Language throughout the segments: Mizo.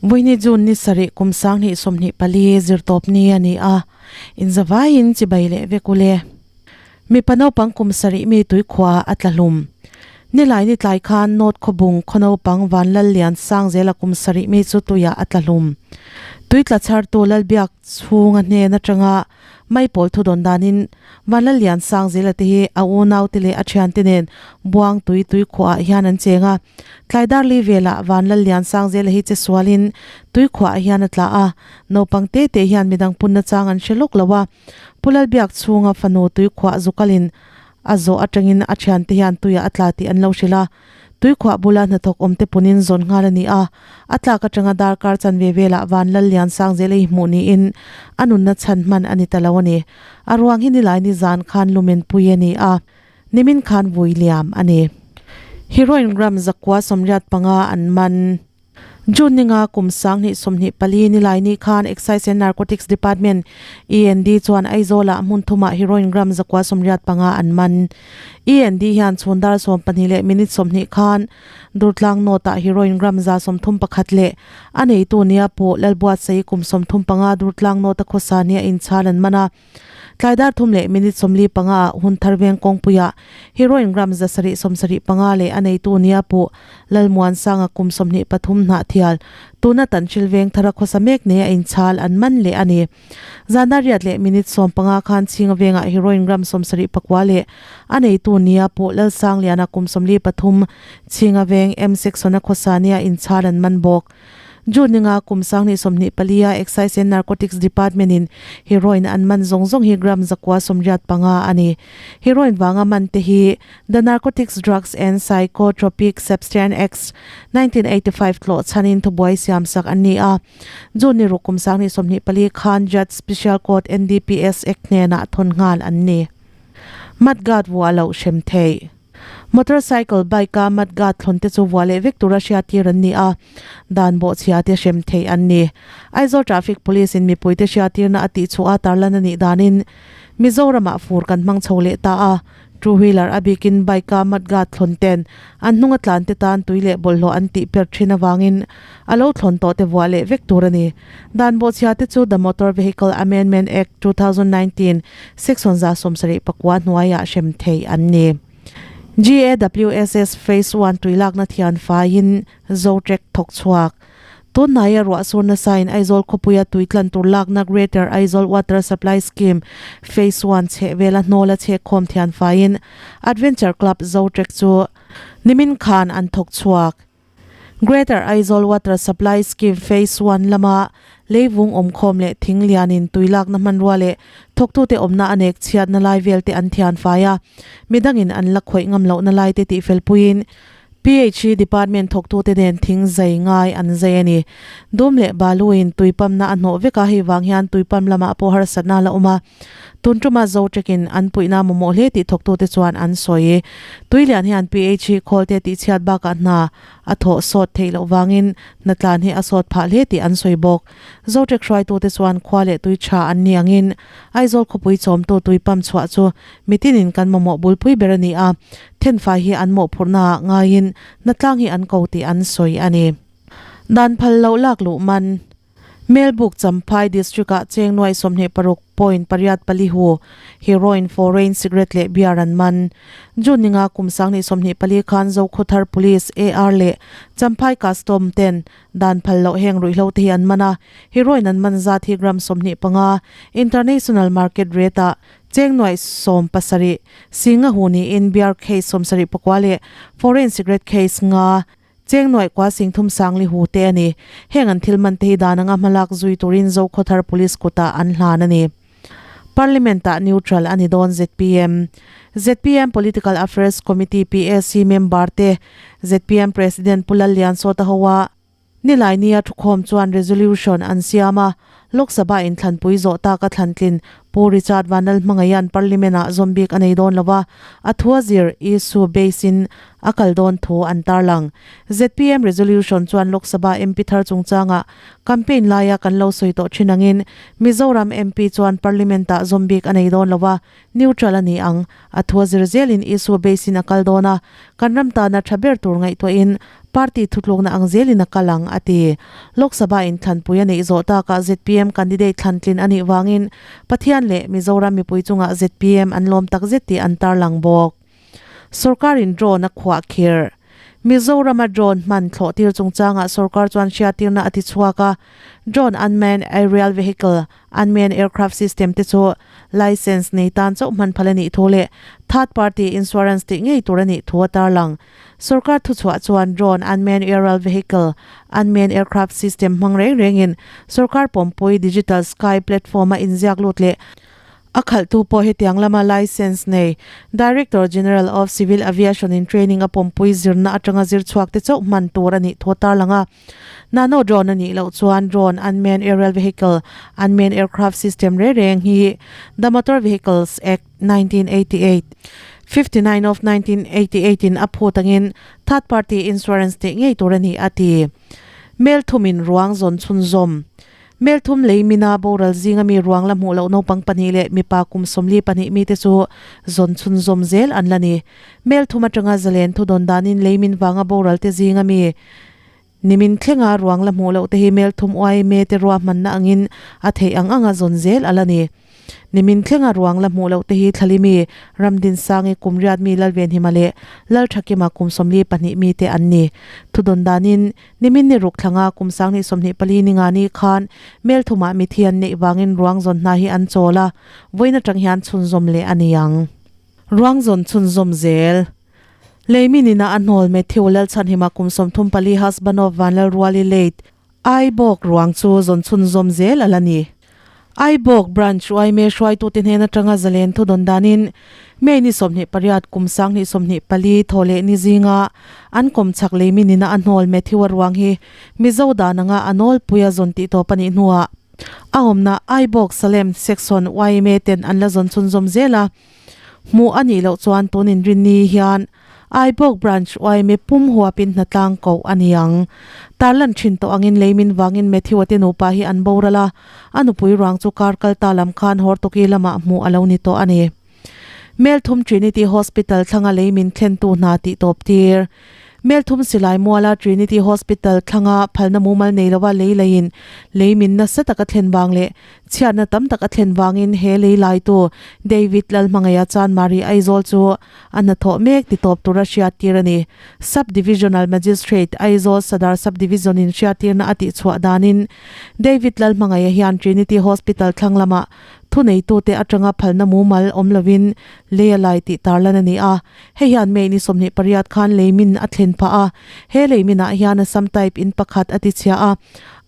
Vawiini June ni sarih kum 2024 zirtawp ni a ni a, inzavaiin chibai leh vek ule. Mipa naupang kum sarih mi tuikhua a tla hlum. Nilai ni tlai khan North Khawbung khaw naupang Vanlal Lian Sangzela kum sarih mi chu tuiah a tla hlum. Tui tla chhartu Lalbiak chhunga hnen atanga Maipawl thudawn danin Vanlal Lian Sangzela te hi a unaute leh a thiante nen Buang tui tuikhuah ah hian an cheng a. Tlai darli velah Vanlal Lian Sangzela hi che sualin tuikhuah ah hian a tla a. Naupang te te hian midang punna chang an hre lawk lo a. Pu Lalbiak chhunga fanu tuikhuah zukalin a zawh atangin a thiante hian tuiah a tla tih an lo hrilh a. Tuikhuah bula hnathawk awmte punin zawn nghal a ni a. A tlak atanga darkar chanve velah Vanlal Liansangzela hi hmuh niin a nunna chhan hman a ni ta lo a ni. A ruang hi nilai nizan khan lumen pui a ni a, nimin khan vui liam a ni. Heroin gram zakua 85 an man. June ninga kum 2024 ni lai ni khan Excise and Narcotics Department, END, chuan Aizawlah hmun thumah heroin gram 185 an man. END hian chhun dar 12 leh minute 20 khan Durtlang North-ah heroin gram 131 leh a neitu nia pawh Lalbuatsaii kum 35 Durtlang North-a khawsa nia inchhal an man a. Tlai dar thum leh minute 45 ah hun thar veng kawngpuiah heroin gram 775 leh a neitu nia puh Lalmuansanga kum 23 hnah thial tuna Tanhril veng thara khawsa mek nei a inchhal an man leh a ni. Zana riat leh minute 15 khan Chhinga vengah heroin gram 79 leh a neitu nia puh Lalsangliana kum 43 Chhinga veng M section-a khawsa nia inchhal an man bawk. June ninga kum 2024 a Excise and Narcotics Department in heroin an man zawng zawng hi gram 185 a ni. Heroin vanga man te hi The Narcotics Drugs and Psychotropic Substance Act 1985 tlawh chhanin thubuai siamsak an ni a. June ni ruk kum 2024 khan Judge Special Court NDPS Act hnenah thawn nghal an ni. Mudguard vuah loh hrem theih. Motorcycle, bike a mudguard thlawn te chu vuah leh vek tura hriattir an ni a, dan bawhchhia te hrem theih an ni. Aizawl Traffic Police in mipuite hriattirna a tihchhuah a tarlan a nih danin Mizoramah fur kan hmang chho leh ta a, two wheeler a bikin bike a mudguard thlawn ten an hnunga tlan te tan tui leh bawlhhlawh an tih per thin avangin a lo thlawn tawh te vuah leh vek tur a ni. Dan bawhchhia te chu The Motor Vehicle Amendment Act 2019 Section 79 hnuaiah hrem theih an ni. GAWSS Phase One tuilakna thian faiin Zotrek thawk chhuak. Tunhnaia ruah sur nasain Aizawl khawpuia tui tlan tur lakna Greater Aizawl Water Supply Scheme Phase One chheh vela hnawla chhekkhawm thian faiin Adventure Club Zotrek chu nimin khan an thawk chhuak. Greater Aizawl Water Supply Scheme Phase One lama leivung awmkhawm leh thing lianin tui lakna hmanrua leh thawktute awmna a nek chhiatna lai velte an thian fai a, midangin an la khawih ngam lohna laite tihfel puiin PHE Department thawktute nen thing zai ngai an zai a ni. Dum leh baluin tui pamna a hnawh vek a, hei vang hian tui pam lamah pawh harsatna a la awm a. Tun tuma Zotrek-in an puihna mamawh hle tih thawktute chuan an sawi. Tuilian hian PH hi khawlte tihchhiat bakah hna a thawh sawt theih loh vangin hnatlan hi a sawt phah hle tih an sawi bawk. Zotrek hruaitute chuan khua leh tui tha an ni angin Aizawl khawpui chawmtu tui pump chhuah chu mitinin kan mamawh bulpui ber a ni a, thenfai hi an mawhphurhnaah ngaiin hnatlang hi an ko tih an sawi a ni. Dan phal loh lak luh man. Melbuk Champhai District-ah cheng nuai 26 point pariat pali hu heroin, foreign cigarette leh beer an man. June ninga kum 2024 khan Zokhawthar Police, AR leh Champhai Custom ten dan phal loh heng ruihhlo te hi an man a, heroin an man zat hi gram 25 international market rate-ah cheng nuai 17 singa hu niin beer case 74 leh foreign cigarette case nga Cheng nuaih kua sing thum sang li hu te a ni. Heng an thil man te hi dan anga hmalak zui turin Zokhawthar Police kutah an hlan a ni. Parliament-ah neutral a ni dawn zpm. Zpm Political Affairs Committee, PAC, member te zpm President Pu Lalliansawta hoa Nilai nia thukhawm chuan resolution an siam a. Lok Sabha inthlanpui zawh taka thlantlin Pu Richard Vanlalhmangaiha'n Parliament-ah zawm bik a nei dawn lo a, a thu a zir issue base-in a kal dawn thu an tarlang. Zpm resolution chuan Lok Sabha MP thar chungchanga campaign laia kan lo sawi tawh thin angin Mizoram MP chuan Parliament-ah zawm bik a nei dawn lo a, neutral a ni ang. A thu a zir zelin issue base-in a kal dawn a, kan ram tana tha ber tur ngaihtuahin. Party thutlukna ang zelin a kal ang, a ti. Lok Sabha in thlanpui a neih zawh takah zpm candidate thlantlin a nih vangin Pathian leh Mizoram mipui chungah zpm an lawm takzet tih an tarlang bawk. Sorkarin drone a khuah khirh. Mizorama drone hman thlawh tir chungchangah sorkar chuan hriattirna a ti chhuak a, drone unmanned aerial vehicle, unmanned aircraft system te chu licence nei tan chauh hman phal a nih thu leh third party insurance tih ngei tur a nih thu a tarlang. Sorkar thuchhuah chuan drone unmanned aerial vehicle, unmanned aircraft system hmang reng rengin sorkar pawmpui digital sky platform a inziak lut leh A khalhtu pawh hetiang lama licence nei Director General of Civil Aviation in training a pawmpui zirna atanga zir chhuak te chauh hman tur a nih thu a tarlang a. Nano drone a nih loh chuan drone unmanned aerial vehicle, unmanned aircraft system re reng hi The Motor Vehicles Act, 1988, 59 of 1988 in a phut angin third party insurance tih ngei tur a ni a ti. Melthumin ruang zawn chhunzawm. Melthum lei mina boral zinga mi ruang la hmuh loh naupang pahnih leh mipa kum 42 mite chu zawn chhunzawm zel an la ni. Melthum atanga zalen thudawn danin lei min vanga boral te zinga mi nimin thlenga ruang la hmuh loh te hi Melthum yma te ruahmanna angin a theih ang anga zawn zel a la ni. Nimin thlenga ruang la hmuh loh te hi Thlalimi, Ramdinsangi, Kumriat mi Lalvenhima leh Lalthakima kum 42 mite an ni. Thudawn danin Nimin ni ruk thlanga kum 2024 ni nga ni khan Melthumah mithi an neih vangin ruang zawn hna hi an chawl a, vawiin atang hian chhunzawm leh a ni ang. Ruang zawn chhunzawm zel. Leimi nina a hnawl Matthew Lalchhanhima kum 34 husband of Vanlalruali late Aibawk ruang chu zawn chhunzawm zel a la ni. Aibawk Branch yma hruaitute hnen atanga zalen thu dawn danin May ni 28 kum 2024 thaw leh ni zinga an kawmchhak leimi nina a hnawl Matthew-a ruang hi Mizo dan anga a nawlpuia zawn tih tawp a nih hnuah a awmna Aibawk Salem Section yma ten an la zawn chhunzawm zel a. Hmuh a nih loh chuan tun inrinni hian Aibawk Branch yma pum huapin hnatlang koh a ni ang. Tarlan thin tawh angin leimin vangin Matthew-a te nupa hi an boral a, a nupui ruang chu kar kal ta lam khan Hortoki lamah hmuh a lo ni tawh a ni. Melthum Trinity Hospital thlanga leimin thlentu hna tih tawp tir. Melthum Silai Muala Trinity Hospital thlanga phalna mumal nei lova lei leiin leimin nasa taka thlen vang leh Chhiatna tam tak a thlen vangin he lei laitu David Lalhmangaia Chanmari Aizawl chu a hnathawh mek ti tawp tura hriattir a ni. Sub Divisional Magistrate Aizawl Sadar Sub Division in hriattirna a tihchhuah danin David Lalhmangaia hian Trinity Hospital thlang lamah thuneitute atanga phalna mumal awm lovin lei a lai tih tarlan a ni a. Hei hian May ni 28 khan leimin a thlen phah a, he leiminah hian Assam type in pakhat a tichhia a,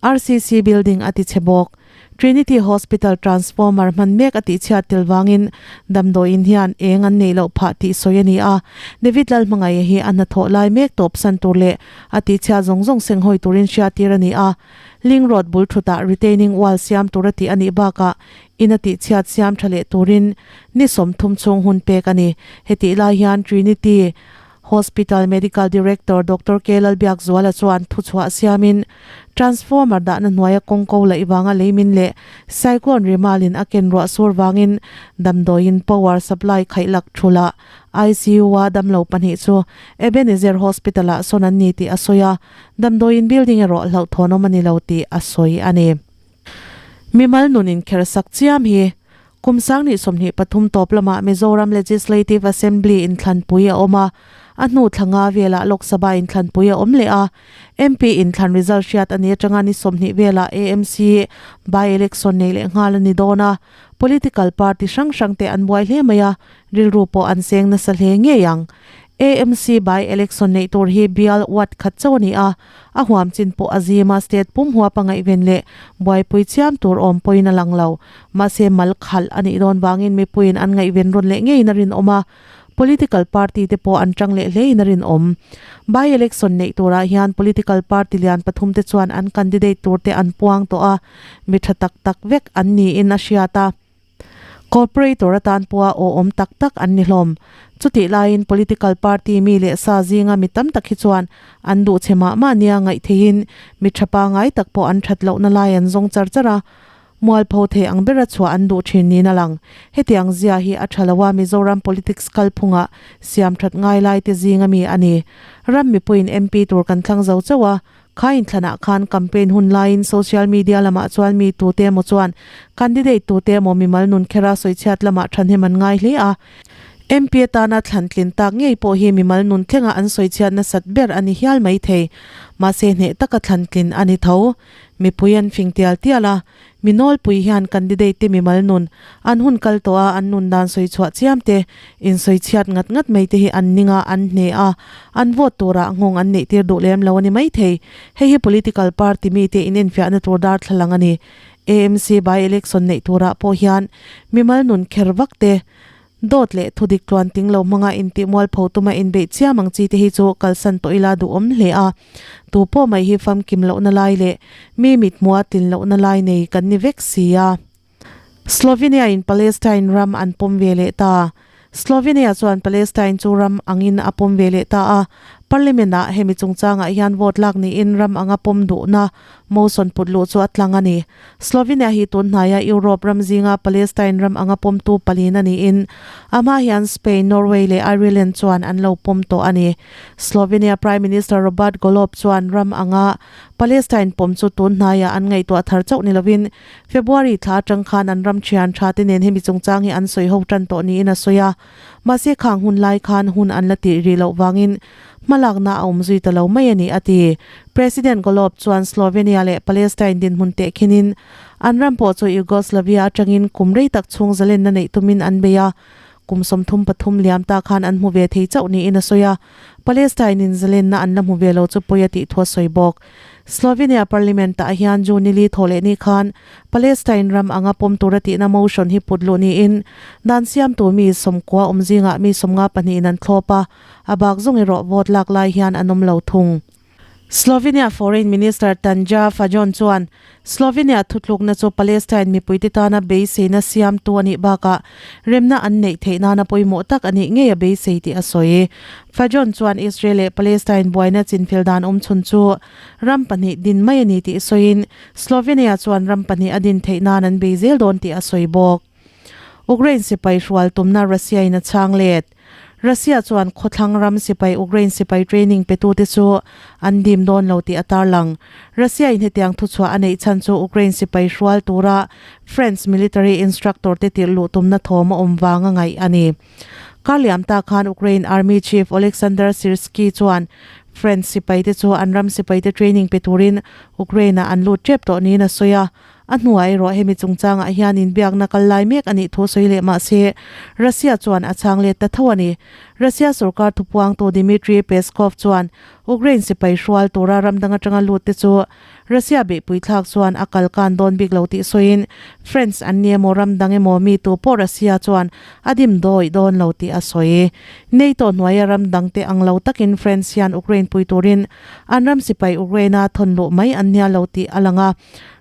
RCC building a tichhe bawk. Trinity Hospital transformer hman mek a tihchhiat tel vangin damdawiin hian eng an neih loh phah tih sawi a ni a. David Lalhmangaia hi a hnathawh lai mek tawp san tur leh a tihchhiat zawng zawng senghawi turin hriattir a ni a. Ling Road bul thutah retaining wall siam tur a tih a nih bakah in a tihchhiat siam tha leh turin ni 30 chhung hun pek a ni. Hetih lai hian Trinity Hospital Medical Director Doctor K Lalbiakzuala chuan thuchhuah siamin Transformer dahna hnuaia kawngko laih vanga leimin leh Cyclone Rimalin a ken ruah sur vangin damdawiin power supply khaihlak thulah ICU-a damlo pahnih chu Ebenezer Hospital-ah sawn an ni tih a sawi a, damdawiin building erawh hlauhthawnawm a ni lo tih a sawi a ni. Mimal nun inkhersak chiam hi Kum 2023 tawp lamah Mizoram Legislative Assembly inthlanpui a awm a, a hnu thla nga velah Lok Sabha inthlanpui a awm leh a. MP inthlan result hriat a ni atanga ni 20 velah AMC by-election nei leh nghal a ni dawn a. Political party hrang hrang te an buai hle mai a, rilru pawh an seng nasa hle ngei ang. AMC by-election neih tur hi bial ward khat chauh a ni a, A huam chin pawh a zim a, state pum huap a ngaihven leh buaipui chiam tur awm pawhin a lang lo. Mahse, mal khalh a nih dawn vangin mipuiin an ngaihven rawn leh ngeiin a rinawm a, political party te pawh an tang leh hlein a rinawm. By-election neih turah hian political party lian pathum te chuan an candidate tur te an puang tawh a, mi tha tak tak vek an niin a hriat a. Corporator atan pawha aw awm tak tak an ni hlawm. Chutih laiin political party mi leh sa zinga mi tam tak hi chuan an duh che mah mah nia ngaih theihin mi tha pangai tak pawh an that lohna lai an zawng char char a. Mualpho thei ang bera chhuah an duh thin niin a lang. Hetiang zia hi a tha lo a, Mizoram politics kalphungah siam that ngai lai te zing ami a ni. Ram mipuiin MP tur kan thlang zo chauh a, kha inthlanah khan campaign hun laiin social media lamah chuan mi tute emaw chuan candidate tute emaw mimal nun khera sawichhiat lamah thahnem an ngai hle a. MP atana thlan tlin tak ngei pawh hi mimal nun thlenga an sawichhiat nasat ber a ni hial mai thei. Mahse hneh taka thlan tlin a ni tho. Mipui an fing tial tial a, mi nawlpui hian candidate te mimal nun, an hun kal tawh a an nun dan sawi chhuah chiam te, insawi chhiat ngat ngat mai te hi an ning a, an hne a, an vote turah nghawng an neih tir duh lem lo a ni maithei. Hei hi political party mite inenfiahna tur darthlalang a ni. AMC by-election neih turah pawh hian mimal nun kher vak te, Dawt leh thudik tluan ting lo hmanga intih mualpho tuma inbeih chiam ang chi te hi chu kalsan tawh ila duhawm hle a. Tu pawh mai hi famkim lohna lai leh mi mithmua tlin lohna lai nei kan ni vek si a. Slovenia in Palestine ram an pawm ve leh ta. Slovenia chuan Palestine chu ram angin a pawm ve leh ta a. Parliament ah hemi chungchangah hian vote lak niin ram anga pawm duhna motion put luh chu a tlang a ni. Slovenia hi tun hnaia Europe ram zinga Palestine ram anga pawmtu palin a niin, a hma hian Spain, Norway leh Ireland chuan an lo pawm tawh a ni. Slovenia Prime Minister Robert Golob chuan ram anga Palestine pawm chu tun hnaiah an ngaihtuah thar chauh ni lovin February thla atang khan an ram thian tha te nen hemi chungchang hi an sawi ho tan tawh niin a sawi a. Mahse khang hun lai khan hun an la tih rih loh vangin Hmalakna a awm zui ta lo mai a ni, a ti. President Golob chuan Slovenia leh Palestine dinhmun tehkhinin an ram pawh chu Yugoslavia atangin kum rei tak chhung zalenna neih tumin an bei a, kum 33 liam ta khan an hmu ve thei chauh niin a sawi a, Palestine-in zalenna an la hmu ve lo chu pawi a tih thu a sawi bawk. Slovenia Parliament-ah hian June ni li thawh leh ni khan Palestine ram anga pawm tura tihna motion hi put luh niin dan siamtu mi 90 awm zingah mi 52 in an thlawp a, A bak zawng erawh vote lak lai hian an awm lo thung. Slovenia Foreign Minister Tanja Fajon chuan Slovenia thutlukna chu Palestine mipuite tana beiseina siamtu a nih bakah remna an neih theih nana pawimawh tak a nih ngei a beisei tih a sawi. Fajon chuan Israel leh Palestine buaina chinfel dan awmchhun chu ram pahnih din mai a ni tih sawiin Slovenia chuan ram pahnih a din theih nan an bei zel dawn tih a sawi bawk. Ukraine sipai hrual tumna Russia in a chhang let. Russia chuan khawthlang ram sipai Ukraine sipai training petute chu an dim dawn lo tih a tarlang. Russia in hetiang thuchhuah a neih chhan chu Ukraine sipai hrual tura France military instructor te tirh luh tumna thawm a awm vang a ngaih a ni. Kar liam ta khan Ukraine Army Chief Oleksandr Syrskyi chuan France sipai te chu an ram sipai te training pe turin Ukraine ah an lut tep tawh niin a sawi a. A hnuah erawh hemi chungchangah hian inbiakna kal lai mek a nih thu sawi leh mah se, Russia chuan a chhang let ta tho a ni. Russia sorkar thupuangtu Dmitry Peskov chuan Ukraine sipai hrual tura ram dang atanga lut te chu Russia beihpui thlak chuan a kal kan dawn bik lo tih sawiin France an ni emaw ram dang emaw mi tu pawh Russia chuan a dim dawih dawn lo tih a sawi. NATO hnuaia ram dangte ang lo takin France hian Ukraine pui turin an ram sipai Ukraine-a thawn luh mai an nia lo tih a lang a.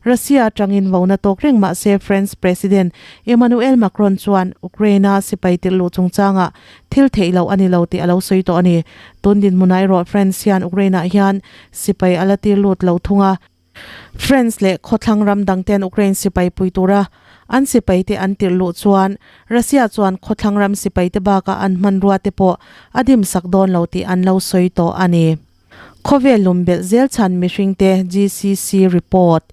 Russia atangin vona tawk reng mah se France President Emmanuel Macron chuan Ukraine-a sipai tirh luh chungchangah thil theih loh a ni lo tih a lo sawi tawh a ni. Tun dinhmunah erawh France hian Ukraine-ah hian sipai a la tir lut lo thung a. France leh khawthlang ram dangten Ukraine sipai pui tura an sipaite an tirh luh chuan Russia chuan khawthlang ram sipaite bakah an hmanrua te pawh a dimsak dawn lo tih an lo sawi tawh a ni. Khawvel lumbelh zel chhan mihringte GCC report.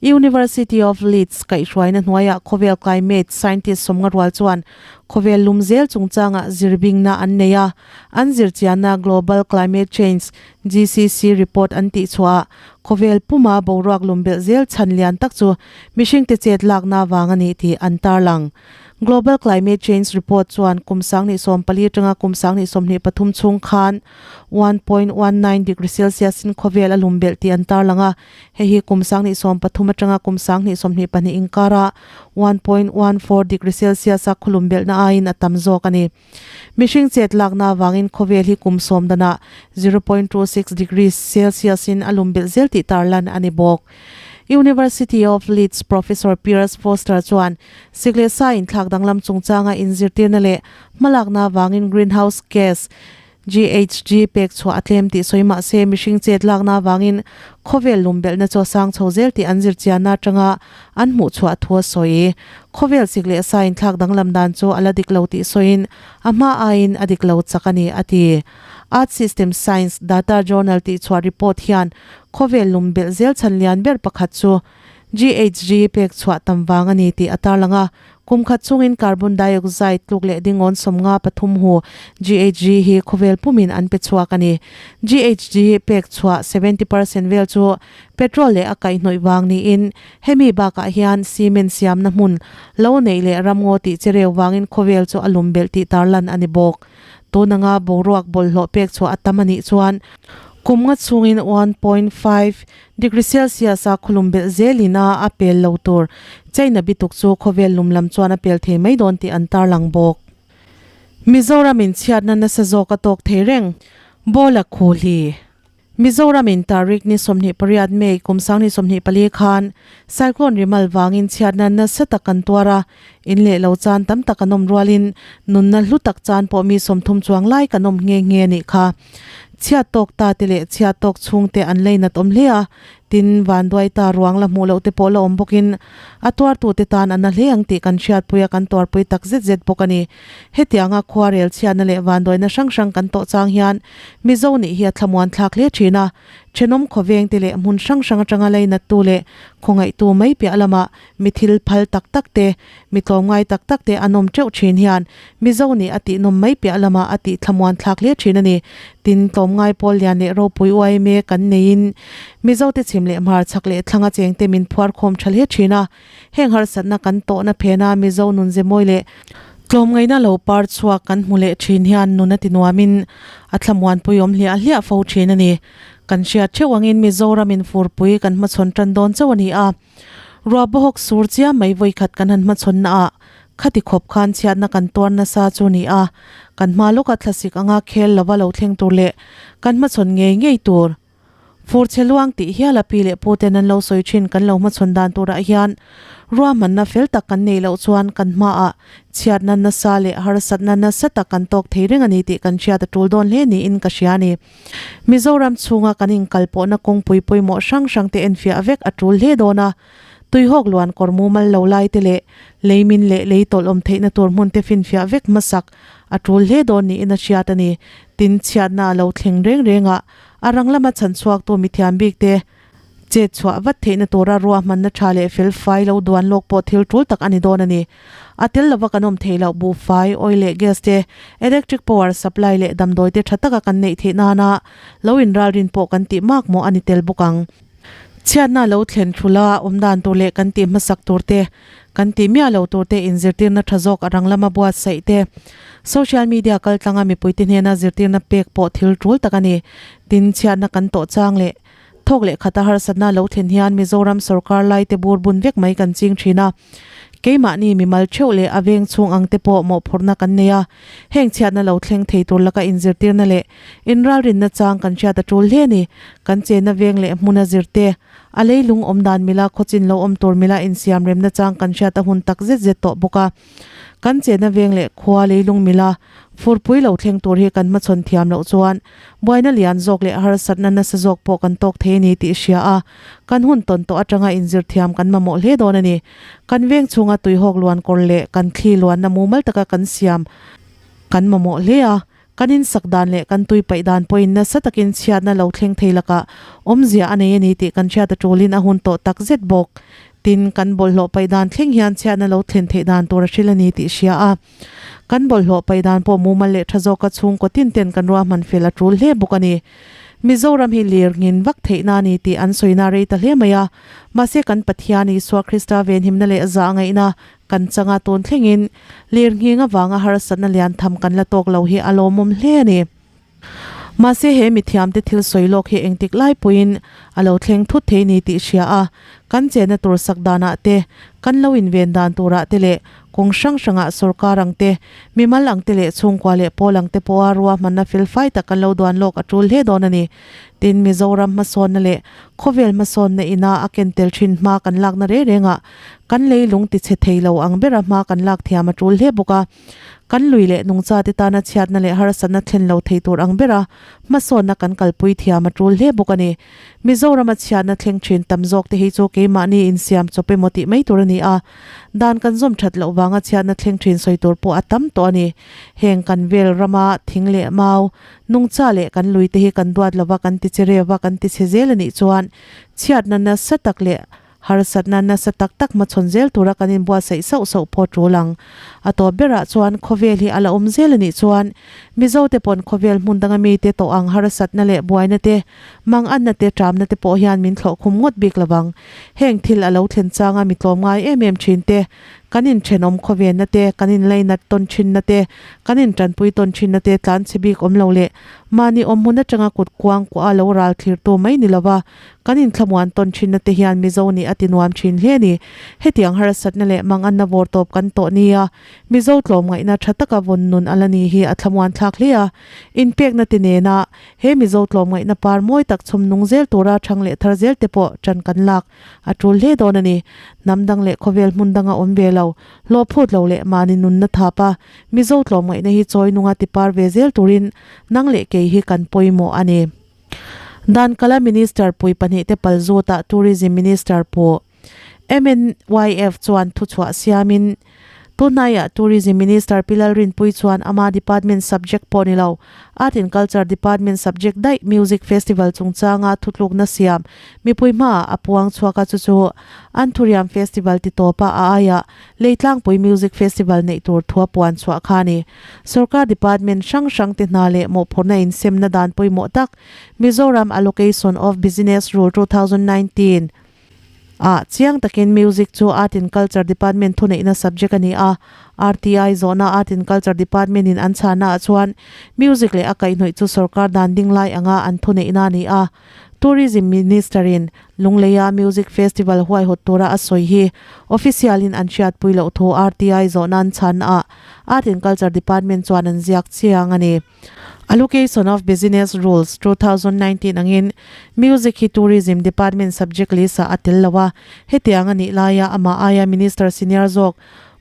University of Leeds kaihhruaina hnuaiah khawvel climate scientist sawmnga rual chuan khawvel lum zel chungchangah zirbingna an nei a, an zirchianna Global Climate Change, GCC, report an tihchhuahah khawvel puma boruak lumbelh zel chhan lian tak chu mihringte chet lakna vang a ni tih an tarlang. Global Climate Change report chuan kum 2014 atanga kum 2023 chhung khan 1.19 degree Celsius in khawvel a lum belh tih an tarlang a, hei hi kum 2013 atanga kum 2022 inkara 1.14 degree Celsius a khawlum belhna aiin a tam zawk a ni. Mihring chet lakna avangin khawvel hi kum sawm danah 0.26 degree Celsius in a lum belh zel tih tarlan a ni bawk. University of Leeds Professor Piers Foster chuan sik leh sa inthlak danglam chungchanga inzirtirna leh hmalakna avangin greenhouse gas. GHG pek chhuah a tlem tih sawi mah se mihring chet lakna avangin khawvel lumbelhna chu a sang chho zel tih an zirchianna atanga an hmuh chhuah thu a sawi. Khawvel sik leh sa inthlak danglam dan chu a la dik lo tih sawiin a hma aiin a dik lo chak a ni, a ti. Earth System Science Data Journal tih chhuah report hian khawvel lumbelh zel chhan lian ber pakhat chu GHG pek chhuah tam vang a ni tih a tarlang a. Kum khat chungin carbon dioxide tluk leh dingawn 53 hu GHG hi khawvel pumin an pe chhuak a ni. GHG pek chhuah 70% vel chu petrol leh a kaihhnawih vang niin hemi bakah hian cement siamna hmun lo neih leh ramngaw tih che reu vangin khawvel chu a lum belh tih tarlan a ni bawk. Tun anga boruak bawlhhlawh pek chhuah a tam a nih chuan kum nga chhungin 1.5 Degree Celsius a khawlum belh zelin a a pel lo tur China bituk chu khawvel lum lam chuan a pel thei mai dawn tih an tarlang bawk. Mizoram in chhiatna nasa zawk a tawk thei reng. Bawla Khulhi. Mizoram in Tarik ni 28 May kum 2024 khan Cyclone Rimal vangin chhiatna nasa tak kan tuar a, in leh lo chan tam tak an awm rualin nunna hlu tak chan pawh mi 30 chuang lai kan awm nghe nghe a nih kha. Chhiat tawk ta te leh chhiat tawk chhung te an leinat awm hle a, tin vanduai ta ruang la hmuh loh te pawh la awm bawkin a tuartu te tan a na hle ang tih kan hriatpui a kan tuarpui tak zet zet bawk a ni. Hetianga khuarel chhiatna leh vanduaina hrang hrang kan tawh chang hian Mizo nih hi a thlamuan thlak hle thin a, thenawm khawveng te leh hmun hrang hrang atanga leinattu leh khawngaihtu mai piah lamah Mi thil phal tak tak te, mi tlawmngai tak tak te an awm teuh thin hian Mizo nih a tihnawm mai piah lamah a tih thlamuan thlak hle thin a ni. Tin, tlawmngai pawl lian leh ropui uaime kan neiin Mizo te chhim leh hmar chhak leh thlanga cheng te min phuar khawm tha hle thin a. Heng harsatna kan tawhna phena Mizo nun ze mawi leh tlawmngaihna lo par chhuak kan hmu leh thin hian nun a ti nuamin a thlamuan puiawm hliah hliah fo thin a ni. Kan hriat theuh angin Mizoramin furpui kan hmachhawn tan dawn chauh a ni a. Ruah bawhawk sur chiam mai vawikhat kan han hmachhawn naah khati khawp khan chhiatna kan tuar nasa chu ni a, kan hma lawka thlasik anga khel lova lo thleng tur leh kan hmachhawn ngei ngei tur. Fur chhe luang tih hial a pi leh pu ten an lo sawi thin kan lo hmachhawn dan turah hian ruahmanna fel tak kan neih loh chuan kan hmaah chhiatna nasa leh harsatna nasa tak kan tawk thei reng a ni tih kan hriat a tul dawn hle niin ka hria a ni. Mizoram chhunga kan inkal pawhna kawngpui pawimawh hrang hrang te enfiah vek a tul hle dawn a, tuihawk luan kawr mumal lo lai te leh leimin leh lei tawlh awm theihna tur hmun te finfiah vek hmasak a tul hle dawn niin a hriat a ni. Tin, chhiatna a lo thleng reng reng a, a rang lama chhan chhuaktu mithiam bik te Chet chhuah vat theihna tura ruahmanna tha leh fel fai lo duan lawk pawh thil tul tak a ni dawn a ni. A tel lova kan awm theih loh buhfai, oil leh gas te, electric power supply leh damdawi te tha taka kan neih theih nana lo inralrin pawh kan tih mak mawh a ni tel bawk ang. Chhiatna lo thlen thula awm dan tur leh kan tih hmasak tur te, kan tih miah lo tur te inzirtirna tha zawk a rang lama buatsaih te, social media kaltlanga mipuite hnena zirtirna pek pawh thil tul tak a ni. Tin, chhiatna kan tawh chang leh Thawk leh khata harsatna lo thlen hian Mizoram sorkar laite bur bun vek mai kan ching thin a. Keimahni mimal theuh leh a veng chhung ang te pawh mawhphurhna kan nei a. Heng chhiatna lo thleng thei tur laka inzirtirna leh inralrinna chang kan hriat a tul hle a ni. Kan chenna veng leh hmuna zirte, a leilung awm dan mila khawchin lo awm tur mila insiamremna chang kan hriat a hun tak zet zet tawh bawk a. Kan chenna veng leh khua leilung mila furpui lo thleng tur hi kan hmachhawn thiam loh chuan buaina lian zawk leh harsatna nasa zawk pawh kan tawk thei a ni tih hria a, kan hun tawn tawh atanga inzir thiam kan mamawh hle dawn a ni. Kan veng chhunga tuihawk luan kawr leh kan thli luanna mumal taka kan siam kan mamawh hle a, kan insak dan leh kan tui paih dan pawhin nasa takin chhiatna lo thleng thei lakah awmzia a nei a ni tih kan hriat a tulin a hun tawh tak zet bawk. Tin, kan bawlhhlawh paih dan thleng hian chhiatna lo thlen theih dan tur a hril a ni tih hria a, kan bawlhhlawh paih dan pawh mumal leh tha zawka chhungkaw tin ten kan ruahman fel a tul hle bawk a ni. Mizoram hi lir nghin vak theihna a ni tih an sawina rei ta hle mai a, mahse kan Pathian Isua Krista venhimna leh zah ngaihna kan changa tun thlengin lir nghing avanga harsatna lian tham kan la tawk lo hi a lawmawm hle a ni. Mahse he mithiamte thil sawi lawk hi engtik lai pawhin a lo thleng thut thei ni tih hria a, kan chenna tur sak danah te, kan lo inven dan turah te leh Kawng hrang hrangah sorkar ang te, mimal ang te leh chhungkua leh pawl ang te pawha ruahmanna felfai tak kan lo duan lawk a tul hle dawn a ni. Tin, Mizoram hmasawnna leh khawvel hmasawnna ina a ken tel thin hma kan lakna reng rengah kan leilung tichhe thei lo ang bera hma kan lak thiam a tul hle bawk a. Kan lui leh nungchate tana chhiatna leh harsatna thlen lo thei tur ang bera hmasawnna kan kalpui thiam a tul hle bawk a ni. Mizorama chhiatna thleng thin tam zawk te hi chu keimahni insiam chawp emaw tih mai tur a ni a, dan kan zawm that loh vanga chhiatna thleng thin sawi tur pawh a tam tawh a ni. Heng kan vel rama thing leh mau, nungcha leh kan lui te hi kan duat lova kan ti che reuva kan ti chhe zel a nih chuan chhiatna nasa tak leh Harsatna nasa tak tak hmachhawn zel tura kan inbuatsaih sauh sauh pawh tul ang. A tawp berah chuan khawvel hi a la awm zel a nih chuan Mizote pawn khawvel hmun danga mite tawh ang harsatna leh buaina te, manganna te, ṭamna te pawh hian min thlawh khum ngawt bik lovang. Heng thil a lo thlen changa mi tlawmngai em em ṭhin te, kan inṭhenawm khawvenna te, kan inlainat tawn ṭhinna te, kan inṭanpui tawn ṭhinna te tlan chhe bik awm lo leh mahni awmhmun aṭanga kut kuang kuah a lo ral thlirtu mai ni lova Kan inthlamuan tawn thinna te hian Mizo nih a ti nuam thin hle a ni. Hetiang harsatna leh manganna vawr tawp kan tawh nia Mizo tlawmngaihna tha taka vawn nun a la ni hi a thlamuan thlak hle a. Inpekna te nena he Mizo tlawmngaihna par mawi tak chhawm nung zel tura thang leh thar zel te pawh tan kan lak a tul hle dawn a ni. Hnam dang leh khawvel hmun danga awm ve lo, hlawh phut lo leh mahni nunna thap a Mizo tlawmngaihna hi chawi nunga ti par ve zel turin nang leh kei hi kan pawimawh a ni. Dan kala Minister pui pahnihte palzutah Tourism Minister pawh MNYF chuan thuchhuah siamin tunhnaiah Tourism Minister Pi Lalrinpuii chuan ama department subject pawh ni lo Art and Culture Department subject daih Music Festival chungchanga thutlukna siam mipui hmaah a puang chhuak a chu chu Anthuriam Festival ti tawpa a aiah Leitlangpui Music Festival neih tur thua puan chhuah kha a ni. Sorkar department hrang hrang te hna leh mawhphurhna insemna dan pawimawh tak Mizoram Allocation of Business Rule 2019 ah chiang takin Music chu Art and Culture Department thuneihna subject a ni a. RTI zawhna Art and Culture Department in an chhana ah chuan Music leh a kaihhnawih chu sorkar dan ding lai anga an thuneihna a ni a. Tourism Minister in Lungleia Music Festival huaihawt tura a sawi hi official in an hriatpui loh thu RTI zawhna an chhan a, Art and Culture Department chuan an ziak chiang a ni. Allocation of Business Rules, 2019 angin Music hi Tourism Department subject list ah a tel lo a, hetiang a nih laia amah aia Minister senior zawk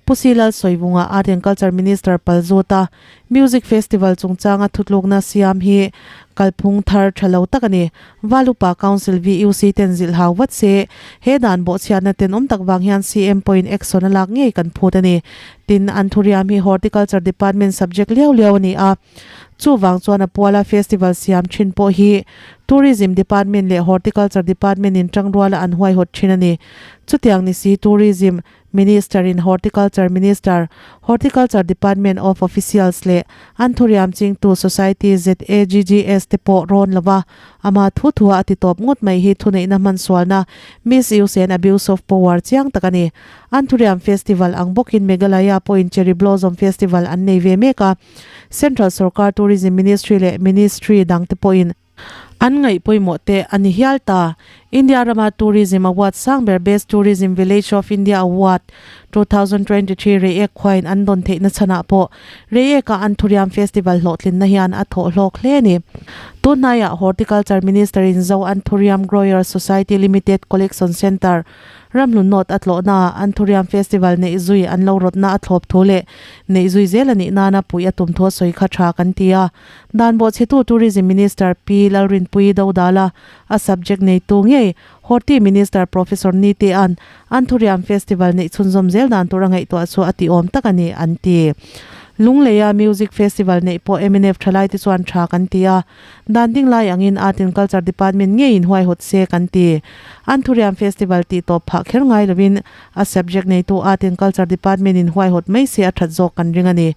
Pu Si Lalsawivunga Art and Culture Minister Palzut-a Music Festival chungchanga thutlukna siam hi kalphung thar tha lo tak a ni. Valupa Council VUC ten zilh hau vat se, he dan bawhchhiatna tenawm tak vang hian CM pawhin action a lak ngei kan phut a ni. Tin, an thuriam hi Horticulture Department subject liau liau a ni a. Chuvang chuan a puala festival siam thin pawh hi Tourism Department leh Horticulture Department in tangruala an huaihawt thin a ni. Chutiang ni si Tourism Minister in Horticulture Minister, Horticulture Department of Officials leh an thuriam chingtu Society ZAGGS te pawh rawn lova ama thu thua a ti tawp ngawt mai hi thuneihna hmansualna, misuse and abuse of power, chiang tak a ni. An thuriam festival ang bawkin Meghalaya pawhin Cherry Blossom Festival an nei ve mek a, Central Sorkar Tourism Ministry leh Ministry dangte pawhin An ngaih pawimawh te a ni hial ta. India rama Tourism Award sang ber Best Tourism Village of India Award 2023 Reiek khuain an dawn theihna chhanah pawh Reiek-a Anthuriam Festival hlawhtlinna hian a thawh hlawk hle a ni. Tunhnaiah Horticulture Minister-in Zo Anthuriam Growers Society Limited Collection Centre Ramhlun North a tlawhnaah Anthuriam Festival neih zui an lo rawtna a thlawp thu leh neih zui zel a nih nana puih a tum thu a sawi kha tha kan ti a. Dan bawhchhetu Tourism Minister Pi Lalrinpuii Dodala a subject neitu ngei Horti Minister Professor Nitea'n Anthuriam Festival neih chhunzawm zel dan tur a ngaihtuah chu a tiawm tak a ni, an ti. Lungleia Music Festival neih pawh mnf thalaite chuan tha kan ti a, dan ding lai angin Art and Culture Department ngeiin huaihawt se kan ti. Anthuriam Festival tih tawp phah kher ngai lovin a subject neitu Art and Culture Department in huaihawt mai se a that zawk kan ring a ni.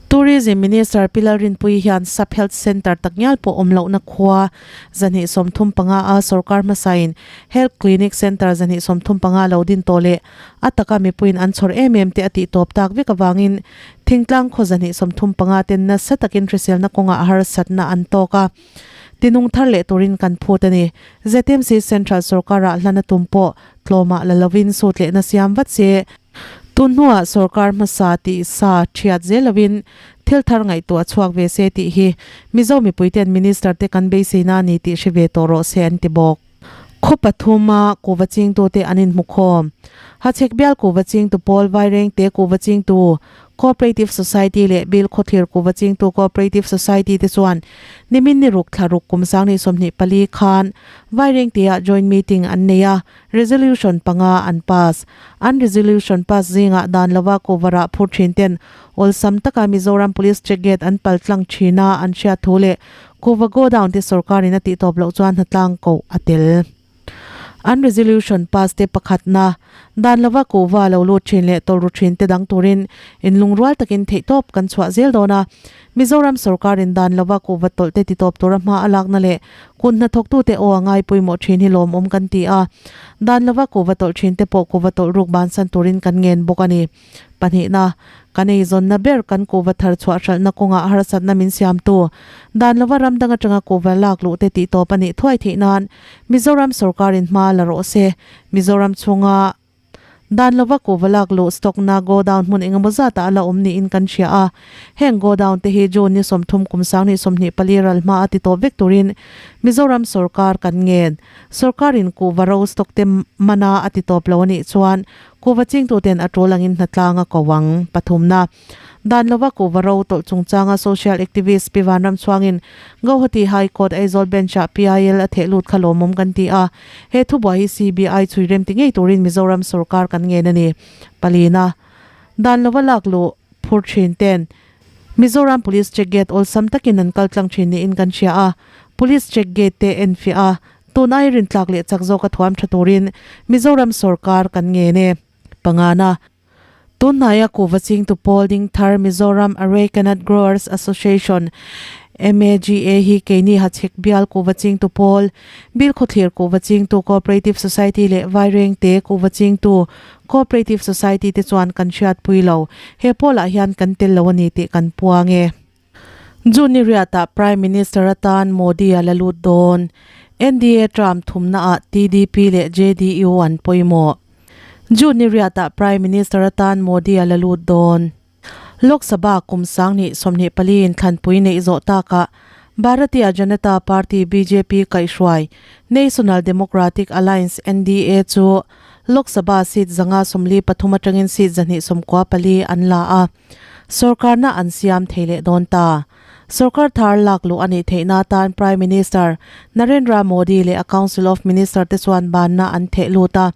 Tourism Minister Pi Lalrinpuii hian Sub Health Centre takngial pawh awm lohna khua 235 a sorkar hmasain Health Clinic Centre 235 lo din tawh leh a taka mipuiin an chhawr em em te a tih tawp tak vek avangin thingtlang khaw 235 ten nasa takin hriselna kawngah harsatna an tawk a, tinung thar leh turin kan phut a ni. ZMC Central sorkarah hlana tum pawh tlawmah la lovin sutlehna siam vat se. Tun hnuah sorkar hmasa tih sa thiat zel lovin thil thar ngaihtuah chhuak ve se tih hi Mizo mipuiten Minister te kan beiseina a ni tih hre ve tawh rawh se an ti bawk. Khaw pathuma kuhva chingtute an inhmukhawm. Hachhek bial kuhva chingtu pawl Vairengte kuhva chingtu Cooperative Society leh Bill Khawthlir kuhva chingtu Cooperative Society te chuan nimin ni ruk thla ruk kum sanghnih 24 khan Vairengte-ah joint meeting an nei a, resolution panga an pass. An resolution pass zingah dan lova kuhva rah phur thin ten awlsam taka Mizoram Police check gate an pal tlang thin a an hriat thu leh kuhva godown te sorkarin a tihtawp loh chuan hnatlang koh a tel. An resolution pass te pakhatna, dan lova kuhva lo lut thin leh tawlru thin te dang turin inlungrual takin theihtawp kan chhuah zel dawn a. Mizoram sorkarin dan lova kuhva tawlh te titawp tura hma a lakna leh kut hnathawktute aw a ngai pawimawh thin hi lawmawm kan ti a. Dan lova kuhva tawlh thin te pawh kuhva tawlh ruk bansan turin kan ngen bawk a ni. Pahnihna, kan eizawnna ber kan kuhva thar chhuah hralhna kawngah harsatna min siamtu, dan lova ram dang atanga kuhva lak luh te tihtawp a nih thuai theih nan Mizoram sorkarin hma la rawh se. Mizoram chhunga dan lova kuhva lak luh stock-na godown hmun engemaw zatah a la awm niin kan hria a. Heng godown te hi June ni 30 kum 2024 ral hma a titawp vek turin Mizoram sorkar kan ngen. Sorkarin kuhva ro stock te mana a titawp lo a nih chuan Kuhva chingtuten a tul angin hnatlang a ko ang. Pathumna, Dan lova kuhva ro tawlh chungchanga social activist Pi Vanramchhuangin Guwahati High Court Aizawl Bench-ah PIL a theh lut kha lawmawm kan ti a. He thubuai hi CBI chhui rem ti ngei turin Mizoram sorkar kan ngen a ni. Palina, Dan lova lak luh phur thin ten Mizoram Police check gate awlsam takin an kal tlang thin niin kan hria a. Police check gate te enfiah a, Tun ai rintlak leh chak zawka thuam tha turin Mizoram sorkar kan ngen e. Pangana, Tunhnaia kuhva chingtu pawl ding thar Mizoram Arecanut Growers Association, MAGA, hi keini Hachhek bial kuhva chingtu pawl, Bilkhawthlir kuhva chingtu Cooperative Society leh Vairengte kuhva chingtu Cooperative Society te chuan kan hriatpui lo. He pawlah hian kan tel lo a ni tih kan puang e. June ni riatah Prime Minister atan Modi a la lut dawn. NDA term thumnaah TDP leh JDU an pawimawh. June ni riatah Prime Minister atan Modi a la lut dawn. Lok Sabha kum 2024 inthlanpui neih zawh takah Bharatiya Janata Party, bjp, kaihhruai National Democratic Alliance, NDA, chu Lok Sabha seat 543 atangin seat 294 an la a. Sorkarna an siam thei leh dawn ta. Sorkar thar lak luh a nih theihna atan Prime Minister Narendra Modi leh a Council of Minister te chuan banna an theh lut a.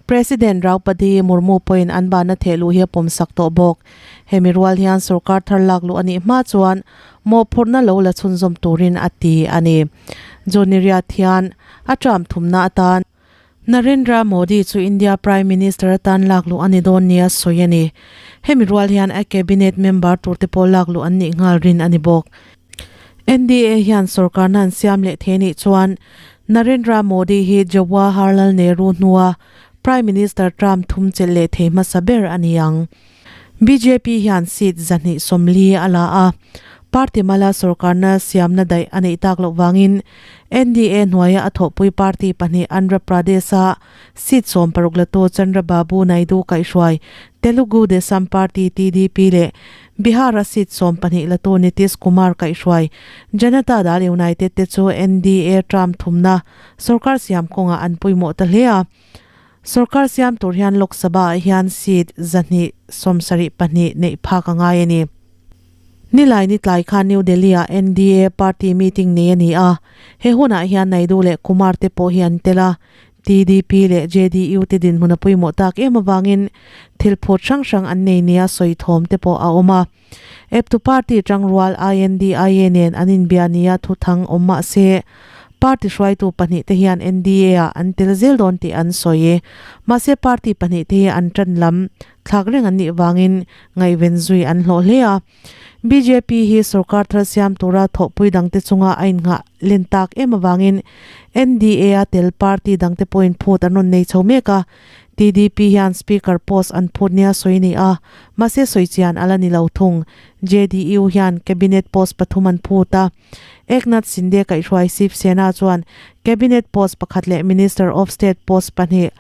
President Draupadi Murmu pawhin an banna theh luh hi a pawmsak tawh bawk. Hemi rual hian sorkar thar lak luh a nih hma chuan mawhphurhna lo la chhunzawm turin a ti a ni. June ni riat hian a term thumna atan Narendra Modi chu India Prime Minister atan lak luh a ni dawn nia sawi a ni. Hemi rual hian a cabinet member turte pawh lak luh an nih nghal rin a ni bawk. NDA hian sorkarna an siam leh thei nih chuan Narendra Modi hi Jawaharlal Nehru hnua Prime Minister term thum chelh leh thei hmasa ber a ni ang. Bjp hian seat 240 a la a, party mala sorkarna siamna daih a neih tak loh vangin NDA hnuaia a thawhpui party pahnih Andhra Pradesh-a seat 16 latu Chandrababu Naidu kaihhruai Telugu Desam Party, TDP, leh Bihar-a seat 12 latu Nitish Kumar kaihhruai Janata Dal United te chu NDA term thumna sorkar siam kawngah an pawimawh ta hle a. Sorkar siam tur hian Lok Sabha ah hian seat 272 neih phak a ngai a ni. Nilai ni tlai khan New Delhi ah NDA party meeting nei a ni a, he hunah hian Naidu leh Kumar te pawh hi an tel a, TDP leh JDU te dinhmun a pawimawh tak em avangin thil phut hrang hrang an nei nia sawi thawm te pawh a awm a. Eptu party tangrual INDIA nen an inbia nia thuthang awm mah se, party hruaitu pahnih te hian NDA ah an tel zel dawn tih an sawi. Mahse party pahnih te hi an tan lam thlak reng an nih vangin ngaihven zui an hlawh hle a. Bjp hi sorkar thar siam tura thawhpui dangte chunga a innghah len tak em avangin NDA a tel party dangte pawhin phut an rawn nei chho mek a. TDP hian Speaker post an phut nia sawi ni a, mahse sawi chian a la ni lo thung. JDU hian Cabinet post pathum an phut a. Eknath Shinde kaihhruai Shiv Sena chuan Cabinet post pakhat leh Minister of State post pahnih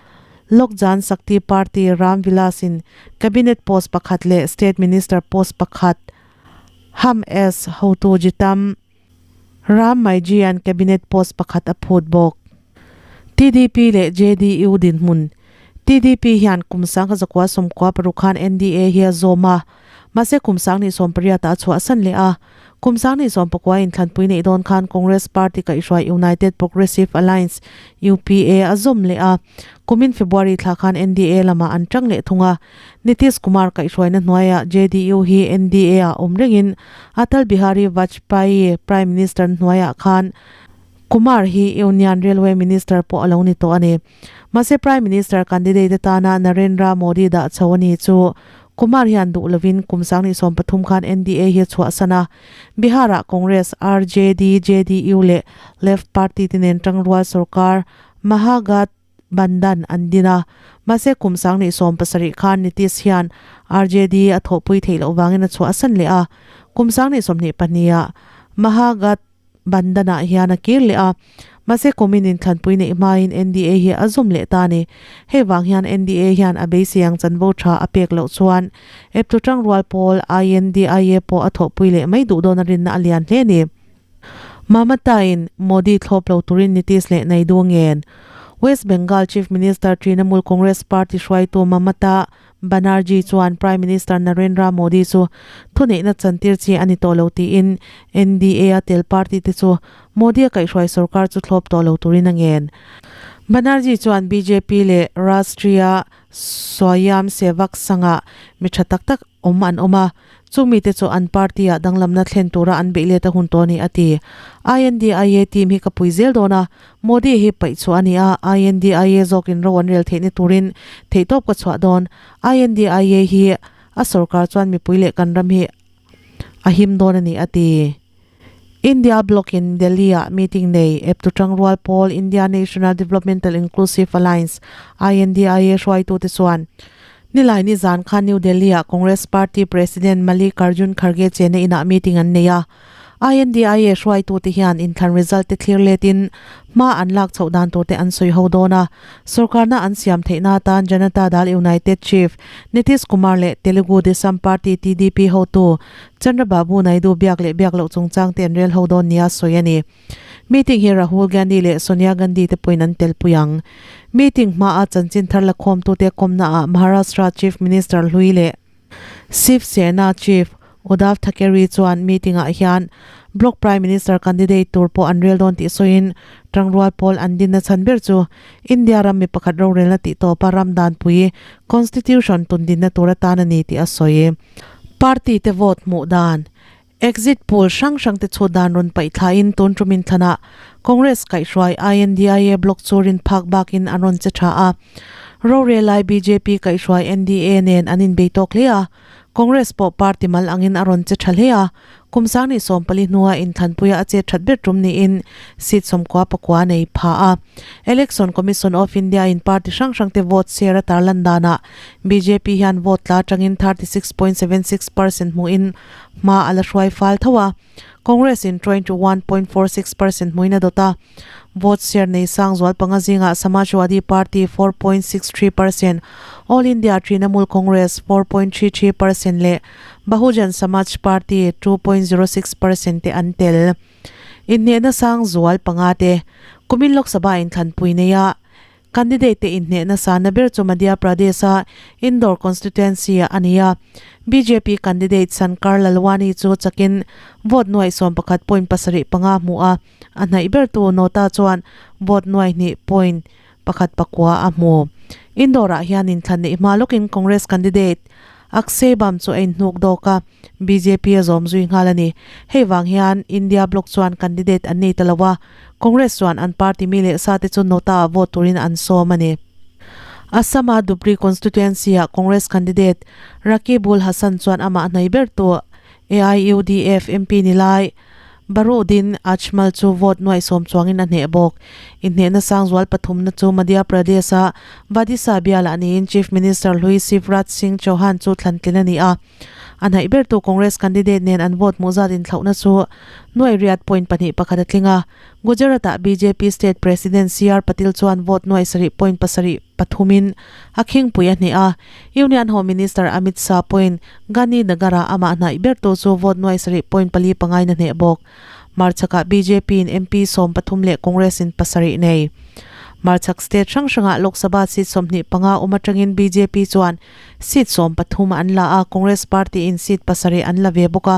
Lok Jan Shakti Party Ram Vilas in Cabinet post pakhat leh State Minister post pakhat Ham S hotu Jitam Ram Maiji-a'n Cabinet post pakhat a phut bawk. TDP leh JDU dinhmun TDP hian kum sangha zakua sawmkua paruk khan NDA hi a zawm a, mahse kum sanghnih sawmpariatah a chhuahsan leh a. Kum sanghnih sawmpakua inthlanpui neih dawn khan Congress party kaihhruai United Progressive Alliance, UPA, a zawm leh a. Kumin February thla khan NDA lamah an tang leh thung a. Nitish Kumar kaihhruaina hnuaiah JDU hi NDA-ah awm rengin Atal Bihari Vajpayee Prime Minister hnuaiah khan Kumar hi Union Railway Minister pawh a lo ni tawh a ni. Mahse Prime Minister candidate atana Narendra Modi dah chho a ni chu Kumar hian duh lovin kum sanghnih 13 khan NDA hi a chhuahsan a. Bihar-ah Congress, RJD, JDU leh Left Party te nen tangrual sorkar Mahagathbandhan an din a. Mahse kum sanghnih 17 khan Nitish hian RJD a thawhpui theih loh vangin a chhuahsan leh a. Kum sanghnih 22 ah Mahagath Bandhanah hian a kir leh a, mahse kumin inthlanpui neih hmain NDA hi a zawm leh ta a ni. Hei vang hian NDA hian a beisei ang chanvo tha a pek loh chuan eptu tangrual pawl INDIA pawh a thawhpui leh mai duh dawn a rinna a lian hle a ni. Mamata-in Modi thlawp lo turin Nitish leh Naidu ngen. West Bengal Chief Minister Trinamool Congress Party hruaitu Mamata Banerjee chuan Prime Minister Narendra Modi chu thuneihna chantir chi a ni tawh lo tiin NDA-a tel party te chu Modi-a kaihhruai sorkar chu thlawp tawh lo turin a ngen. Banerjee chuan bjp leh Rashtriya Swayam Sevak Sangh-ah mi tha tak tak awm an awm a, Chung mite chu an party-ah danglamna thlen tura an beih let a hun tawh a ni, a ti. INDIA team hi ka pui zel dawn a, Modi hi paih chhuah a ni a, INDIA zawkin ro an rel theihna turin theihtawp ka chhuah dawn. INDIA hi a sorkar chuan mipui leh kan ram hi a him dawn a ni, a ti. India Bloc-in Delhi-ah meeting nei eptu tangrual pawl India National Developmental Inclusive Alliance, INDIA, hruaitute chuan Nilai ni zan khan New Delhi-ah Congress Party President Mallikarjun Kharge chena inah meeting an nei a. INDIA hruaitute hian inthlan result te thlir letin hma an lak chhoh dan turte an sawi ho dawn a. Sorkarna an siam theihna atan Janata Dal United Chief Nitish Kumar leh Telugu Desam Party, TDP, hotu Chandrababu Naidu biak leh biak loh chungchang te an rel ho dawn nia sawi a ni. Meeting hi Rahul Gandhi leh Sonia Gandhi te pawhin an telpui ang. Meeting hmaa chanchin thar lakhawmtute kawmnaah Maharashtra Chief Minister Hlui leh Shiv Sena Chief Uddhav Thackeray chuan meeting-ah hian Bloc Prime Minister candidate tur pawh an rel dawn tih sawiin tangrual pawl an dinna chhan ber chu India ram mi pakhat rorelna tih tawpa ram danpui Constitution tundinna tur atan a ni tih a sawi. Party te vote hmuh dan, Exit poll hrang hrang te chhut dan rawn paih thlain tun tum inthlanah Congress kaihhruai INDIA bloc chu rin phak bakin an rawn che tha a. Rorel lai bjp kaihhruai NDA nen an inbei tawk hle a. Congress pawh party mal angin a rawn che tha hle a. Kum sanghnih 14 hnua inthlanpuia a chet that ber tum niin seat 94 a nei pha a. Election Commission of India in party hrang hrang te vote share a tarlan danah bjp hian vote tla atangin 36.76 percent hmuhin hma a la hruai fal tho a. Congress in 21.46 percent hmuin a dawt a. Vote share nei sang zual panga zingah Samajwadi Party 4.63 percent, All India Trinamool Congress 4.33 percent leh Bahujan Samaj Party 2.06 percent te an tel. Inhnehna sang zual panga te kumin Lok Sabha inthlanpui neia Candidate te inhnehna sana ber chu Madhya Pradesh-a Indore constituency-ah a ni a. Bjp candidate Shankar Lalwani chu chakin vote nuaih 11.75 hmu a, a hnaih bertu Nota chuan vote nuaih 2.19 a hmu. Indore-ah hian inthlan neih hma lawkin Congress candidate Akshay Bam chu a inhnuk dawk a. Bjp a zawm zui nghal a ni. Hei vang hian India bloc chuan candidate an nei ta lo a, Congress chuan an party mi leh sa te chu nota ah vote turin an sawm a ni. Assam-a Dhubri constituency-ah Congress candidate Rakibul Hasan chuan amah hnai bertu AIUDF MP ni lai Baruddin Ajmal chu vote nuaih sawm chuangin a hneh bawk. Inhnehna sangzual pathumna chu Madhya Pradesh-a Vadisa bialah niin Chief Minister hlui Shivraj Singh Chauhan chu thlantlin a ni a. A hnaih bertu Congress candidate nen an vote hmuh zat inthlauhna chu nuaih riat point pahnih pakhat a tling a. Gujarat-ah bjp State President CR Patil chuan vote nuaih sarih point pasarih. pathum in a khingpui a hneh a. Union Home Minister Amit Shah pawhin Gandhinagar-ah amah hnaih bertu chu vote nuai sarih point pali pangain a hneh bawk. Hmarchhakah bjp in MP 13 leh Congress in pasarih nei. Hmarchhak state hrang hrangah Lok Sabha seat 25 awm atangin bjp chuan seat 13 an la a, Congress party in seat pasarih an la ve bawk a.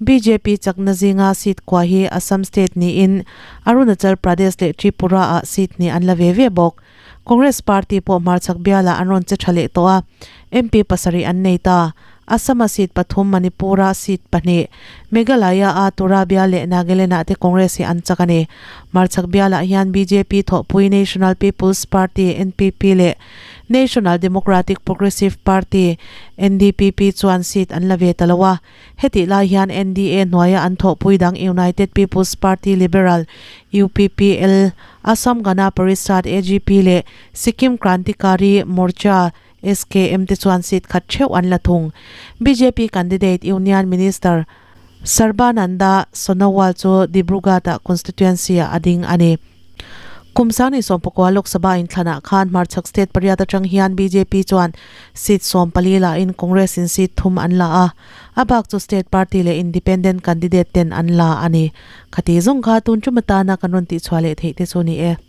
Bjp chakna zinga seat kua hi Assam state niin Arunachal Pradesh leh Tripura ah seat hnih an la ve ve bawk. Congress party pawh hmarchhak bialah an rawn che tha leh tawh a, MP pasarih an nei ta. Assam-a seat pathum, Manipur-a seat pahnih, Meghalaya-a Tura bial leh Nagaland-ah te Congress hi an chak a ni. Hmarchhak bialah hian bjp thawhpui National People's Party, NPP, leh National Democratic Progressive Party, NDPP, chuan seat an la ve ta lo a. Hetih lai hian NDA hnuaia an thawhpui dang United People's Party Liberal, UPPL, Assam Gana Parishad, AGP, leh Sikkim Krantikari Morcha, SKM, te chuan seat khat theuh an la thung. Bjp candidate Union Minister Sarbananda Sonowal chu Dibrugarh-ah constituency-ah a ding a ni. Kum 2019 Lok Sabha inthlanah khan hmarchhak state pariat atang hian bjp chuan seat 14 la in Congress in seat thum an la a, a bak chu state party leh independent candidate ten an la a ni. Khati zawng kha tun tum atana kan rawn tihchhuah leh theih te chu ni e.